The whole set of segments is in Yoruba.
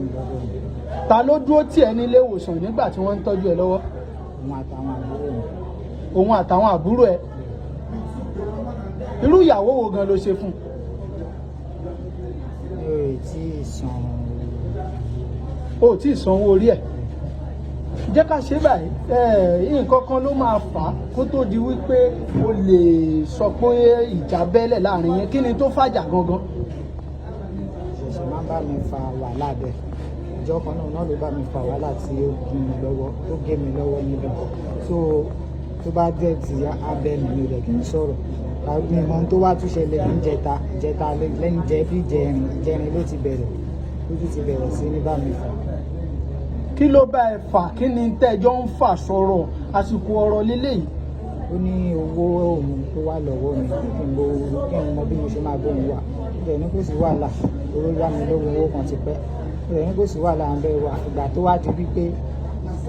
mi lọ́dọ̀ mi. Ta ló dúró tì ẹ́ nílé ìwòsàn nígbà tí wọ́n ń tọ́jú ẹ lọ́wọ́? Òun àtàwọn àbúrò mi. Òun àtàwọn àbúrò ẹ. Irú ìyàwó wo gan ló ṣe fún un? Mi ò tí ì san. O ò tí ì sanwó orí ẹ̀. Jẹ́ ká ṣe báyìí. Nǹkan kan ló máa fà á kó tó di wípé o lè sọ pé ìjà bẹ́lẹ̀ láàrin yẹn. Kí ni tó fàjà gangan? Ṣẹ̀ṣẹ̀ máa ń bá mi fa wàhálà bẹ́ẹ̀. Ìjọ kan náà náà ló bá mi fa wàhálà tí ó gún mi lọ́wọ́, tó gé mi lọ́wọ́ níbẹ̀. So tó bá jẹ́ ti abẹ́ mi, mi ò dẹ̀ kí n sọ̀rọ̀. Mi mọ ohun tó wá tún ṣẹlẹ̀ ní ìjẹta, ìjẹta lẹ́yìn jẹ́ bí ìjẹrin, ìjẹrin ló ti bẹ̀rẹ̀, ló tún ti bẹ̀rẹ̀ sí ní bá mi fà. Kí ló bá ẹ fà? Kí ni tẹ́jọ́ ń fà sọ̀rọ̀ àsìkò ọ̀rọ̀ lélẹ́yìí? Ó ní owó òun tó wà lọ́wọ́ mi, kí n bo, kí n mọ bí mo ṣe máa bóun wà. Ó dẹ̀ ní kò sí wàhálà, owó yá mi lówó, owó kan ti pẹ́. Ó dẹ̀ ní kò sí wàhálà, à ń bẹ wà. Ìgbà tó wá di wípé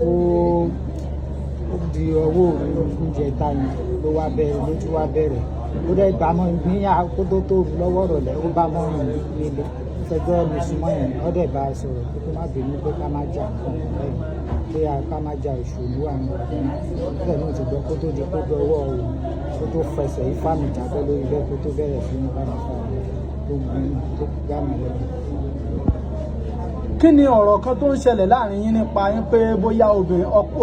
ó di ọwọ́ òru ìjẹta yẹn ló wá bẹ̀rẹ̀, ló tún wá bẹ̀rẹ̀. Ó dẹ̀ gbà mọ́ ní kó tó lọ́wọ́ ìrọ̀lẹ́, ó bá mọ́ mi nílé. Ó fẹjọ́ mi súnmọ́ yẹn, ó dẹ̀ bá a sọ̀rọ̀ pé kó má bínú, pé ká má jà nǹkan bẹ́ẹ̀, pé ká má jà, ìṣòro àwọn ọ̀gbìn. Ó dẹ̀ náà ti gbọ́ kó tó di kó dọwọ́ òun, kó tó fẹsẹ̀ ifá mi jábọ́ lórí bẹ́ẹ̀, kó tó bẹ̀rẹ̀ sí ní bá mi fà tó gún, tó gbá mi lọ́wọ́. Kí ni ọ̀rọ̀ kan tó ń ṣẹlẹ̀ láàrin yín nípa yín pé bóyá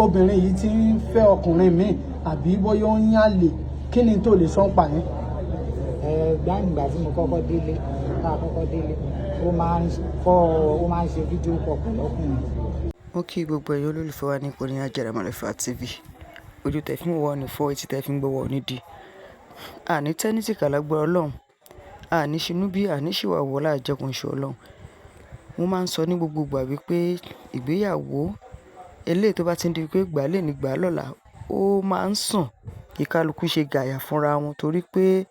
obìnrin yìí ti ń fẹ́ ọkùnrin míì àbí bóyá ó ń yàn lè? Kí ni tó lè sọ ń pa yín? Ẹ gbàǹgbà tí mo kọ́kọ́ délé, tá a kọ́kọ́ délé, ó máa ń kọ́, ó máa ń ṣe fídíò call pẹ̀lú ọkùnrin. Mo kí gbogbo ẹ̀yin olólùfẹ́ wa ní ìkànnì Ajara Malefa TV. Ojú tẹ fi ń wò wá ò ní fọ́, etí tẹ fi ń gbọ́ wa ò ní di. Àní tẹ́ní tìkà lágbára Ọlọ́run. Àní ṣinú bí, àní ṣìwà wọ̀ láìjẹ́kùn ìṣọ́ Ọlọ́run. Mo máa ń sọ ní gbogbo ìgbà wípé ìgbéyàwó eléyìí tó bá ti ń di wípé gbà lónìí gbà lọ́la, ó máa ń sàn kí kálukú ṣe gàyà fúnra wọn, torí pé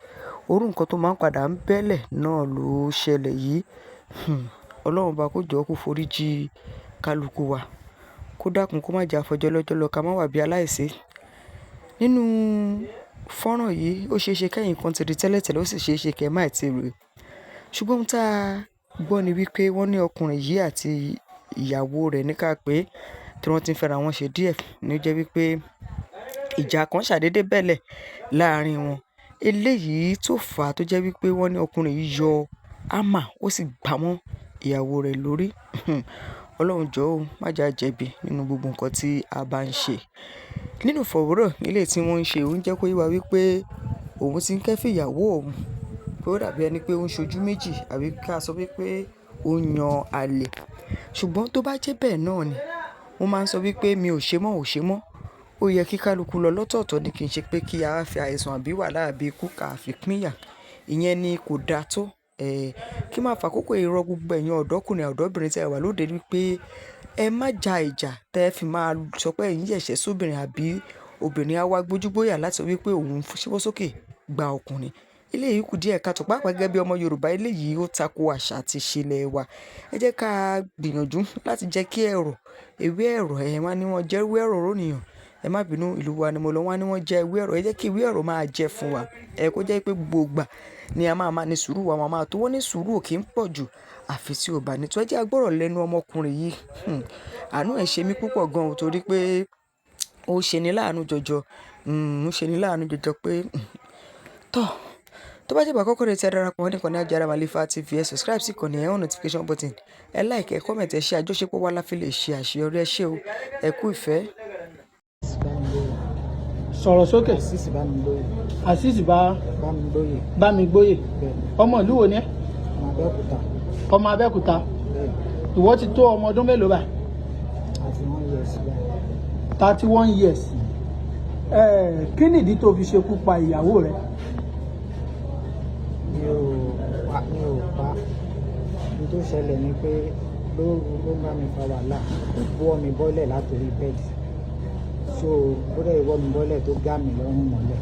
orú nǹkan tó máa ń padà ń bẹ́lẹ̀ náà ló ṣẹlẹ̀ yìí. Ọlọ́run bá kó jọ kó foríjì kálukú wa. Kó dákun kó má jẹ́ àfọjọ́ lọ́jọ́ lọ ká má wà bí aláìsí. Nínú fọ́nrán yìí, ó ṣe é ṣe kẹ́yìn kan ti rí tẹ́lẹ̀tẹ́lẹ̀, ó sì ṣe é ṣe kí ẹ má ì tí rí. Ṣùgbọ́n ohun tí a gbọ́ ni wípé wọ́n ní ọkùnrin yìí àti ìyàwó rẹ̀ ní ká pé tí wọ́n ti ń fẹ́ra wọn ṣe díẹ̀, ní ó jẹ́ wípé ìjà kan ṣàdédé bẹ́lẹ̀ láàrin wọn. Eléyìí tó fà á tó jẹ́ wípé wọ́n ní ọkùnrin yìí yọ hámà, ó sì gbá mọ́ ìyàwó rẹ̀ lórí. Ọlọ́run jọ̀ọ́ ó, má jẹ́ a jẹ̀bi nínú gbogbo nǹkan tí a bá ń ṣe. Nínú ìfọ̀rọ̀wérọ̀ eléyìí tí wọ́n ń ṣe, òun jẹ́ kó yé wa wípé òun ti ń kẹ́fì ìyàwó òun, pé ó dàbí ẹni pé ó ń ṣojú méjì àbí ká sọ wípé ó ń yan àlè. Ṣùgbọ́n tó bá jẹ́ bẹ́ẹ̀ náà ni, mo máa ń sọ wípé mi ò ṣe mọ́, ò ṣe mọ́. Ó yẹ kí kálukú lọ lọ́tọ̀ọ̀tọ̀ ni, kì í ṣe pé kí a fi àìsàn àbí wàhálà àbí ikú ká fi pínyà. Ìyẹn ni kò da tó. Kí máa fà kókó irọ́ gbogbo ẹ̀yin ọ̀dọ́kùnrin, ọ̀dọ́bìnrin tí ẹ wà lóde wípé ẹ má ja ìjà tẹ fi máa sọ pé ẹ̀yin ṣẹ̀ṣẹ̀ sóbìnrin àbí obìnrin á wá gbójúgbóyà láti sọ wípé òun ṣíwọ́ sókè gba ọkùnrin. Eléyìí kù díẹ̀ ká tó, pàápàá gẹ́gẹ́ bí ọmọ Yorùbá, eléyìí ó tako àṣà àti ìṣẹ̀lẹ̀ wa. Ẹ jẹ́ ká gbìyànjú láti jẹ́ kí ẹ̀rọ, ewé ẹ̀rọ, ẹ wá ní wọ́n jẹ́ ewé ẹ̀rọ rónìyàn. Ẹ má bínú, ìlú wa ni mo lọ, wọ́n á ní wọ́n jẹ ewé ẹ̀rọ. Ẹ jẹ́ kí ewé ẹ̀rọ máa jẹ fún wa. Ẹ kó jẹ́ pé gbogbo ìgbà ni a máa máa ní sùúrù wa, máa tó wọ́n ní sùúrù ò kí ń pọ̀ ju àfi tí ó bá ní. Tó ẹ jẹ́ agbọ́rọ̀ lẹ́nu ọmọkùnrin yìí. Àánú ẹ̀ ṣe mí púpọ̀ gan torí pé ó ṣe ní láàánú jọjọ. Ó ṣe ní láàánú jọjọ pé, tọ́. Tó bá jẹ́ ìgbà àkọ́kọ́ rẹ tí ẹ darapọ̀ mọ́ ní ìkànnì Ajara Malefa TV, ẹ subscribe sí ìkànnì, ẹ on notification button, ẹ like, ẹ comment, ẹ share. Àjọṣepọ̀ wa la fi lè ṣe àṣeyọrí. Ẹ ṣé o. Ẹ kú ìfẹ́. Sọ̀rọ̀ sókè. Àṣìṣì bá mi lóye. Azeez bá Bá mi lóye. Bá mi gbóyè. Bẹ́ẹ̀. Ọmọ ìlú wo ni ẹ́? Ọmọ Abẹ́òkúta. Ọmọ Abẹ́òkúta. Bẹ́ẹ̀. Ìwọ ti tó ọmọ ọdún mélòó báyìí? 31 years báyìí. 31 years. Kí nìdí tó fi ṣekú pa ìyàwó rẹ? Mi ò pa, mi ò pa. Ohun tó ṣẹlẹ̀ ni pé lóru ló ń bá mi fa wàhálà, ó wọ́ mi bọ́lẹ̀ látòrí bẹ́ẹ̀dì. So ó dẹ̀ wọ́ mi bọ́lẹ̀ tó gá mi lọ́rùn mọ́lẹ̀,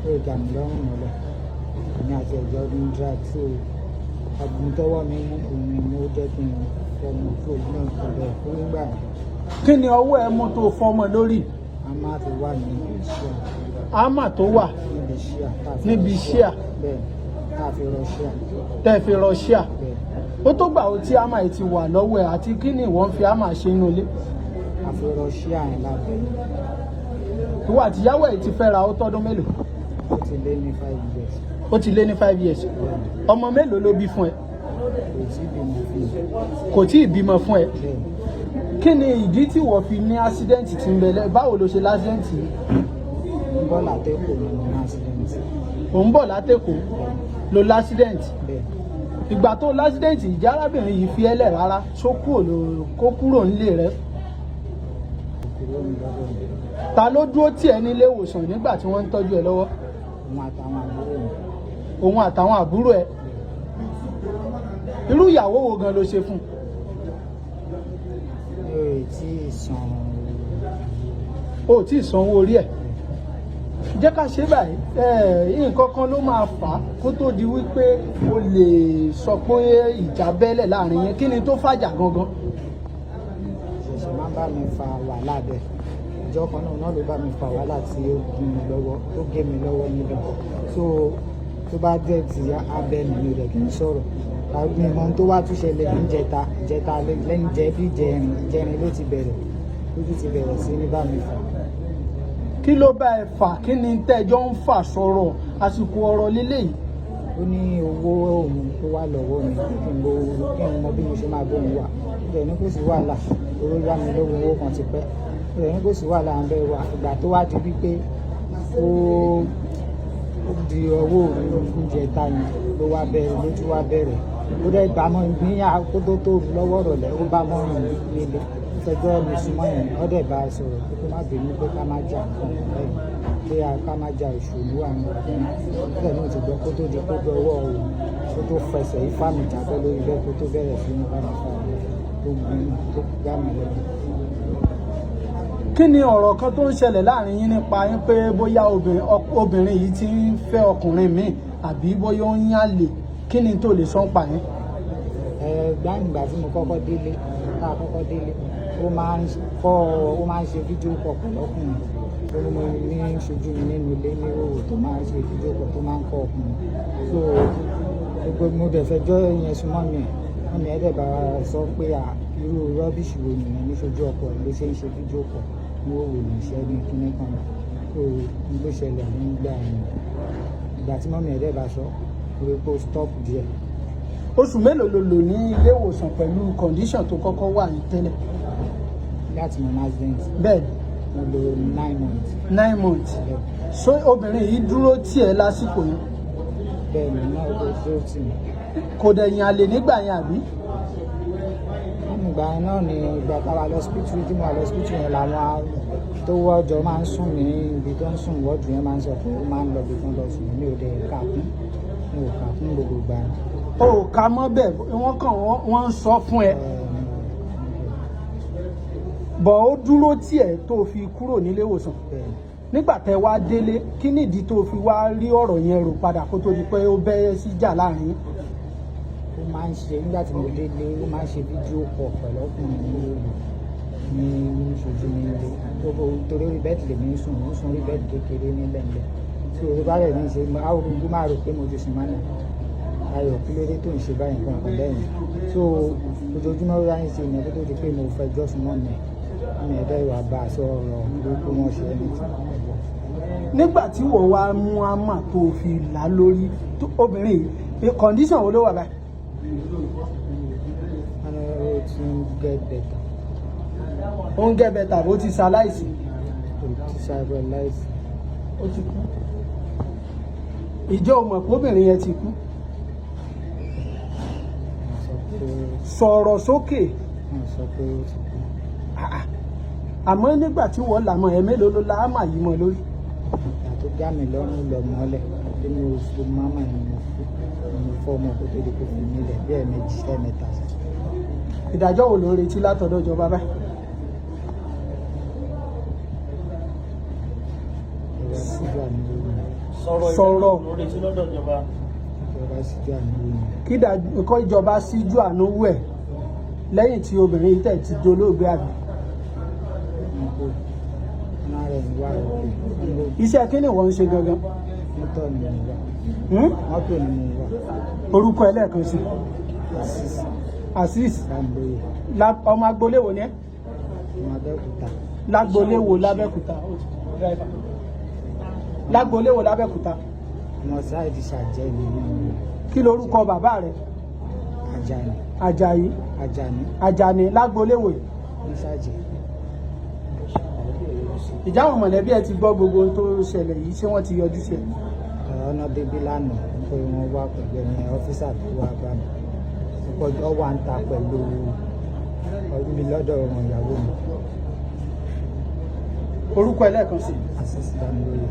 ó gá mi lọ́rùn mọ́lẹ̀. Èmi àti ẹ̀jọ́ ń drag, so ọ̀gbun tọwọ́ mi mú òun ni mo jẹ́ kí n fọmọ tó náà kò bẹ̀ fún nígbà yẹn. Kí ni ọwọ́ ẹ mú tó fọmọ lórí? A máa fi wà ní iṣẹ́. Ámà tó wà níbi ṣíà tá a fi níbi rọ ṣíà. Bẹ́ẹ̀, tá a fi rọ ṣíà. Tẹ́ fi rọ ṣíà. Bẹ́ẹ̀. Ó tó gbà ó tí àmà yìí ti wà lọ́wọ́ ẹ̀, àti kí ni ìwọ ń fi àmà ṣe inú ilé? Àfihàn ṣíà yẹn lábẹ́. Ìwọ àtìyàwó ẹ̀ ti fẹ́ra ó tọ́dún mélòó? Ó ti lé ní 5 years. Ó ti lé ní 5 years. Ọmọ mélòó ló bí fún ẹ? Kò tí ì bímọ fún mi. Kò tí ì bímọ fún ẹ? Bẹ́ẹ̀. Kí ni ìdí tí wọ́n fi ní accident tí ń bẹ? Báwo ló ṣe l'accident yìí? Ń bọ́ látẹ́kọ̀ọ́ ni mo ní accident. Ò ń bọ̀ látẹ̀kọ́ ló l'accident? Bẹ́ẹ̀. Ìgbà tó l'accident, ìjà arábìnrin yìí fi ẹ́ lẹ̀ rárá ṣó kúrò ló kó kúrò nílé rẹ? Kúrò ní lọ́dọ̀ mi. Ta ló dúró tì ẹ́ nílé ìwòsàn nígbà tí wọ́n ń tọ́jú ẹ lọ́wọ́? Òun àtàwọn àbúrò mi. Òun àtàwọn àbúrò ẹ. Irú ìyàwó wo gan ló ṣe fún un? Mi ò tí ì san. O ò tí ì sanwó orí ẹ̀. Jẹ́ ká ṣe báyìí, nǹkan kan ló máa fà á kó tó di wípé o lè sọ pé ìjà bẹ́lẹ̀ láàrin yẹn. Kí ni tó fàjà gangan? Ṣẹ̀ṣẹ̀ máa ń bá mi fa wàhálà bẹ́ẹ̀. Ìjọ kan náà náà ló bá mi fa wàhálà tí ó gún mi lọ́wọ́, tó gé mi lọ́wọ́ níbẹ̀. So tó bá jẹ́ ti abẹ́ mi, mi ò dẹ̀ kí n sọ̀rọ̀. Mi mọ ohun tó wá tún ṣẹlẹ̀ ní ìjẹta, ìjẹta lẹ́yìn jẹ́ bí ìjẹrin, ìjẹrin ló ti bẹ̀rẹ̀, ló tún ti bẹ̀rẹ̀ sí ní bá mi fà. Kí ló bá ẹ fà? Kí ni tẹ́jọ́ ń fà sọ̀rọ̀ àsìkò ọ̀rọ̀ lélẹ́yìí? Ó ní owó òun tó wà lọ́wọ́ mi, kí n bo, kí n mọ bí mo ṣe máa bóun wà. Ó dẹ̀ ní kò sí wàhálà, owó yá mi lówó, owó kan ti pẹ́. Ó dẹ̀ ní kò sí wàhálà, à ń bẹ wà. Ìgbà tó wá di wípé ó di ọwọ́ oúnjẹ ta yẹn ló wá bẹ̀rẹ̀, ló tún wá bẹ̀rẹ̀. Ó dẹ̀ bá mọ́ ní kó tó tó lọ́wọ́ rọ̀lẹ́, ó bá mọ́ mi nílé. Ó fẹjọ́ mi súnmọ́ yẹn, ó dẹ̀ bá a sọ̀rọ̀ pé kó má bínú, pé ká má jà nǹkan bẹ́ẹ̀, pé ká má jà, ìṣòro wà ní ọ̀gbìn. Ó dẹ̀ náà ti gbọ́ kó tó di kó dọwọ́ òun, kó tó fẹsẹ̀ ifá mi jábọ́ lórí bẹ́ẹ̀, kó tó bẹ̀rẹ̀ sí ní bá mi fà tó gún tó gbá mi lẹ́nu. Kí ni ọ̀rọ̀ kan tó ń ṣẹlẹ̀ láàrin yín nípa yín pé bóyá obìnrin yìí ti ń fẹ́ ọkùnrin míì àbí bóyá ó ń yàn lè? Kí ni tó lè sọ ń pa yín? Ẹ gbàǹgbà tí mo kọ́kọ́ délé, tá a kọ́kọ́ délé, ó máa ń kọ́, ó máa ń ṣe video call pẹ̀lú ọkùnrin. Ó ní mo ní ṣojú mi nínú ilé ní òwò tó máa ń ṣe video call, tó máa ń kọ́ ọkùnrin. So gbogbo mo dẹ̀ fẹjọ́ yẹn sún mọ́ mi ẹ̀, mọ́ mi ẹ̀ dẹ̀ bá sọ pé à irú rubbish wo nìyẹn, ní ṣojú ọkọ ẹ̀ ló ṣe ń ṣe video call ní òwò ní iṣẹ́ ní kíní kan. So n ló ṣẹlẹ̀ nígbà yẹn. Ìgbà tí mummy ẹ̀ dẹ̀ bá sọ, mo rí pé ó stop díẹ̀. Oṣù mélòó ló lò ní ilé ìwòsàn pẹ̀lú condition tó kọ́kọ́ wà ní tẹ́lẹ̀? Láti mo ní accident? Bẹ́ẹ̀. Mo lò 9 months. 9 months. Bẹ́ẹ̀. So obìnrin yìí dúró tì ẹ́ lásìkò yẹn? Bẹ́ẹ̀ ni, náà ó dúró tì mí. Kò dẹ̀ yàn àlè nígbà yẹn, àbí? Ìgbà yẹn náà ni ìgbà tá a wà lọ́sípítù, tí mo wà lọ́sípítù yẹn, làwọn tó wọ́jọ máa ń sùn ní ibi tó ń sùn wọ́ọ̀dù yẹn máa ń sọ pé ó máa ń lọ ibi tó ń lọ sùn. Mi ò dẹ̀ kà kún, mi ò kà kún gbogbo ìgbà yẹn. O ò ká mọ́ bẹ́ẹ̀, wọ́n kàn wọ́n ń sọ fún ẹ bọ̀, ó dúró tì ẹ́ tó fi kúrò nílé ìwòsàn? Bẹ́ẹ̀. Nígbà tẹ́ wá délé, kí nìdí tó fi wá rí ọ̀rọ̀ yẹn rò padà kó tó di pé ó bẹ́ sí jà láàrin yín? Ó máa ń ṣe nígbà tí mo délé, ó máa ń ṣe video call pẹ̀lú ọkùnrin ní òru ní ṣojú mi nílé tó bó, torí orí bed lèmi ń sùn, mo ń sùn orí bed kékeré nílẹ̀ nílẹ̀. Tí orí bá rẹ̀ ní ṣe àwọn gbogbo máa rò pé mo ti sùn mánà. Ayọ̀, kí ló dé tó ń ṣe báyìí, nǹkan kan bẹ́ẹ̀ yẹn. So ojoojúmọ́ ló ń ṣe ìyẹn kó tó di pé mo fẹjọ́ sùn mọ́ mi, mi ẹ̀dá ìwà bá a sọ ọ̀rọ̀ burúkú wọn ṣe ẹni tí. Nígbà tí wọ́n wá mú àmà tó fi là lórí obìnrin yìí, condition wo ló wà báyìí? Wọn ní ó ti ń get better. Ó ń get better bó ti ṣaláìsí? Kò ti ṣàbẹ̀ láìsí. Ó ti kú. Ìjọ mọ̀ pé obìnrin yẹn ti kú? Wọ́n sọ pé Sọ̀rọ̀ sókè. Wọ́n sọ pé ó ti kú. Ah, ah. Àmọ́ nígbà tí wọ́n là mọ́ ẹ, mélòó ló la àmà yìí mọ́ lórí? Ìgbà tó gá mi lọ́rùn lọ mọ́lẹ̀ nínú oṣù máma ni mo fún, mo fọ́ ọmọ kó tó di kó fi mí lẹ̀ bí ẹ̀ẹ̀mejì, ẹ̀ẹ̀mẹ́ta sí. Ìdájọ́ wo ló ń retí látọ̀dọ̀ ìjọba báyìí? Ìjọba síjú àánú wò mí. Sọ̀rọ̀. Sọ̀rọ̀. Ìdájọ́ lórí tí lọ́dọ̀ ìjọba. Ìjọba síjú àánú wò mí. Kí kọ́ ìjọba síjú àánú wẹ̀ lẹ́yìn tí obìnrin yìí tẹ̀ ti dolóògbé, àbí? Wọn kò wọn rẹ̀ ń wá òkè wọn ló. Iṣẹ́ kí ni wọ́n ń ṣe gangan? Mọ́tò ni mo wà. Hmm? Mọ́tò ni mo wà. Orúkọ ẹlẹ́ẹ̀kan sí. Azeez. Azeez. Bámilóyè. Ọmọ agboolé wo ni ẹ́? Ọmọ Abẹ́òkúta. Lágboolé wo lábẹ́òkúta? Ó ti driver. Lágboolé wo lábẹ́òkúta? Ọmọ sáìdì ṣàjẹ́ mi ní. Kí lorúkọ bàbá rẹ? Àjàní. Àjàyí? Àjàní. Àjàní lágboolé wo yìí? Ní Ṣàjẹ́. Ìjà àwọn mọ̀lẹ́bí ẹ ti gbọ́ gbogbo ohun tó ṣẹlẹ̀ yìí? Ṣé wọ́n ti yọjú sí ẹ? Ọ̀nà débí lánàá pé wọ́n wá pẹ̀lú ẹni ọ́fíìsà tó wá bá mi. Ọjọ́ wà ń ta pẹ̀lú mi lọ́dọ̀ ọmọ ìyàwó mi. Orúkọ ẹ lẹ́ẹ̀kan sí i. Azeez Bámilóyè.